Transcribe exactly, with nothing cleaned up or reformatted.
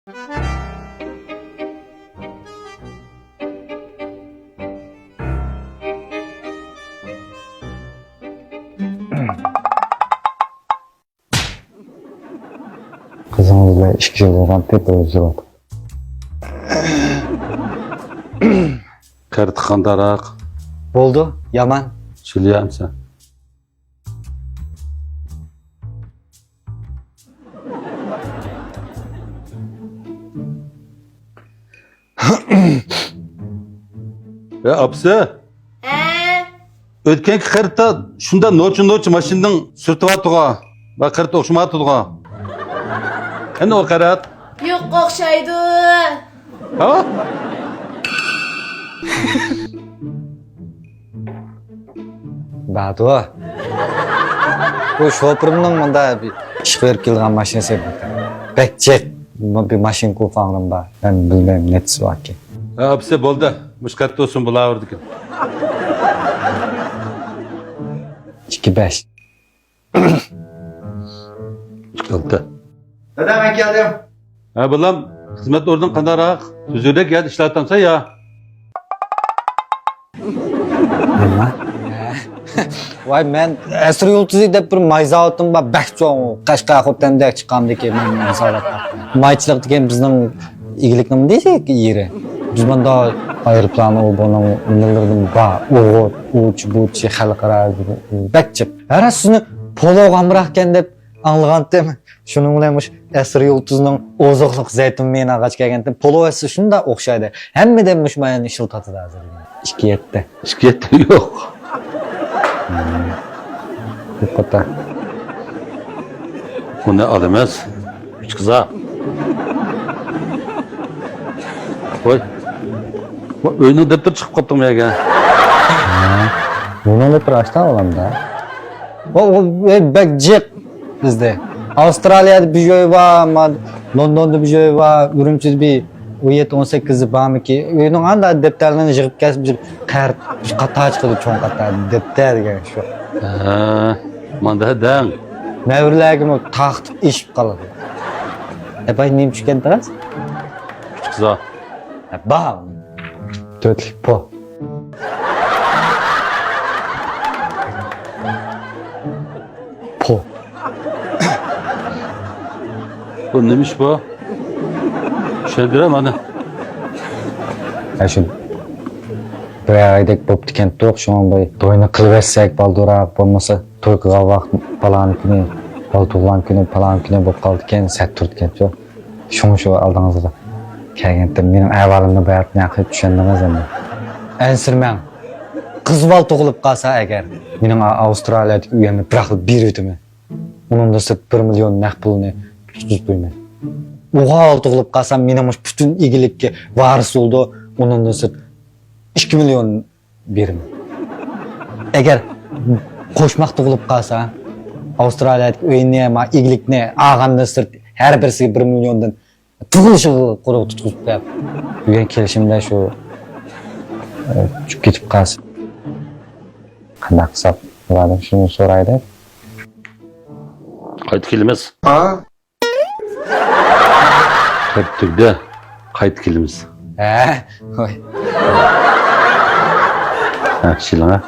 قىزىڭىز بىلەن ئىككى يىل بولغانتى، بىر يىل بولۇپ. كارتى قانداقراق؟ بولدى، يامان. سۈلىيەمسەن؟ يا ئاپىسى. ھە؟ ئۆتكەنكى خەرىدتا شۇنداق نوچى-نوچى ماشىنىنىڭ سۈرىتى بارتۇغۇ. بۇ خەرىدتە ئوخشىمايتىدىغۇ. قېنى ئۇ خەرىد؟ يوق، ئوخشايدۇ. ھا؟ بەدۇ. بۇ شوپۇرۇمنىڭ مۇندا بىر ئىشقا بېرىپ كېلىدىغان ماشىنىسى. بەك جىق. بۇ بىر ماشىنا كۇفاڭلىرىم بار. مەن بىلمەيمەن نەچچىسى باركەن. ھە، ئاپىسى، بولدى. مۇشۇ خەرىدتە بولسۇن، بۇلاۋېرىدىكىن. ئىككى بەش. ئىككى ئالتە. دادا، مەن كەلدىم. ھە، بالام، خىزمەت ئورنۇڭ قانداقراق؟ تۈزۈكرەك يەردە ئىشلەۋاتامسەن يا؟ نېمە؟ ۋاي، مەن ئەسىر يۇلتۇزى دەپ بىر ماي زاۋۇتۇم بار، بەك چوڭ، قەشقەر خوتەندەك چىقامدىكى مەن زاۋۇت. مايچىلىق دېگەن بىزنىڭ ئىگىلىكنىڭ دېسەك يېرى. بىز مۇندا ئايروپىلان ئۇ بۇنىڭ نېمىلىرىدىن بار، ئوغۇت، ئۇچى بۇچى، خەلقئارا، بەك جىق. ھەرە سىزنى پولوغا ئامراقكەن دەپ ئاڭلىغانتىم. شۇنىڭ بىلەن مۇشۇ ئەسىر يۇلتۇزنىڭ ئوزۇقلۇق زەيتۇن مېيىنى ئالغاچ كەلگەنتىم. پولو ئەسلى شۇنداق ئوخشايدۇ. ھەممىدىن مۇشۇ ماينى ئىشلىتىۋاتىدۇ ھازىر. ئىككى يەتتە. ئىككى يەتتە يوق. بۇ قاتا. بۇنى ئال ئەمەس. ئۈچ قىزا. ۋاي. ۋاي، ئۆينىڭ دەپتىرى چىقىپ قاپتۇ مەگە. ھە. بۇنىڭ دەپتىرى ئاشتا ئالامدا. ئۇ، ئۇ، ئۇ بەك جىق بىزدە. ئاۋسترالىيەدە بىر جاي بار، ما-، لوندوندا بىر جاي بار، ئۈرۈمچىدە بىر ئون يەتتە، ئون سەككىز بارمىكى؟ ئۆينىڭ ئاندا دەپتەرلىرىنى يىغىپ كەلسە، بىر قەرت، بىر قاتار چىقىدۇ، چوڭ قاتار دەپتەر دېگەن شۇ. ھە، ماندا دەڭ. نەۋرىلەرگىمۇ تارقىتىپ ئېشىپ قالىدۇ. ئەپاي، نېمە چۈشكەن تاغاس؟ ئۈچ قىزا. ھە، بار. تۆتلۈك پو. پو. بۇ نېمە ئىش بۇ؟ چۈشەندۈرە مانا. ھە، شۇ بىر ئايدەك بوپتىكەنتۇق، شۇڭا بۇ توينى قىلىۋەتسەك بالدۇرراق، بولمىسا توي قىلغان ۋاقىت پالان كۈنى، بالا تۇغۇلغان كۈنى پالان كۈنى بولۇپ قالىدىكەن، سەت تۇرىدىكەنچۇ. شۇڭا شۇ ئالدىڭىزغا كەلگەنتىم. مېنىڭ ئەھۋالىمنى بۇ ھەقتە نەقىل چۈشەندىڭىز ئەمدى. ئەنسىرىمەڭ. قىز بالا تۇغۇلۇپ قالسا ئەگەر، مېنىڭ ئا-، ئاۋسترالىيەدىكى ئۆيۈمنى بىراقلا بېرىۋېتىمەن. ئۇنىڭدىن سىرت بىر مىليون نەق پۇلنى تۇتقۇزۇپ قويىمەن. ئوغۇل تۇغۇلۇپ قالسا، مېنىڭ مۇشۇ پۈتۈن ئىگىلىككە ۋارىس بولىدۇ. ئۇنىڭدىن سىرت ئىككى مىليون بېرىمەن. ئەگەر قوشماق تۇغۇلۇپ قالسا، ئاۋسترالىيەدىكى ئۆينى، ما، ئىگىلىكنى ئالغاندىن سىرت ھەر بىرسىگە بىر مىليوندىن تۇغۇلۇشىغا قۇرۇق تۇتقۇزۇپ قويۇپ. بۈگۈن كېلىشىمدە شۇ، ئە، چۈشۈپ كېتىپ قالسا. قانداق قىلساق بولىدۇ؟ شۇنى سورايلى. قايتا كېلىمىز. ھە؟ قايتا تۈگدى. قايتا كېلىمىز. ھە؟ ھوي. ھە، شىلىڭا.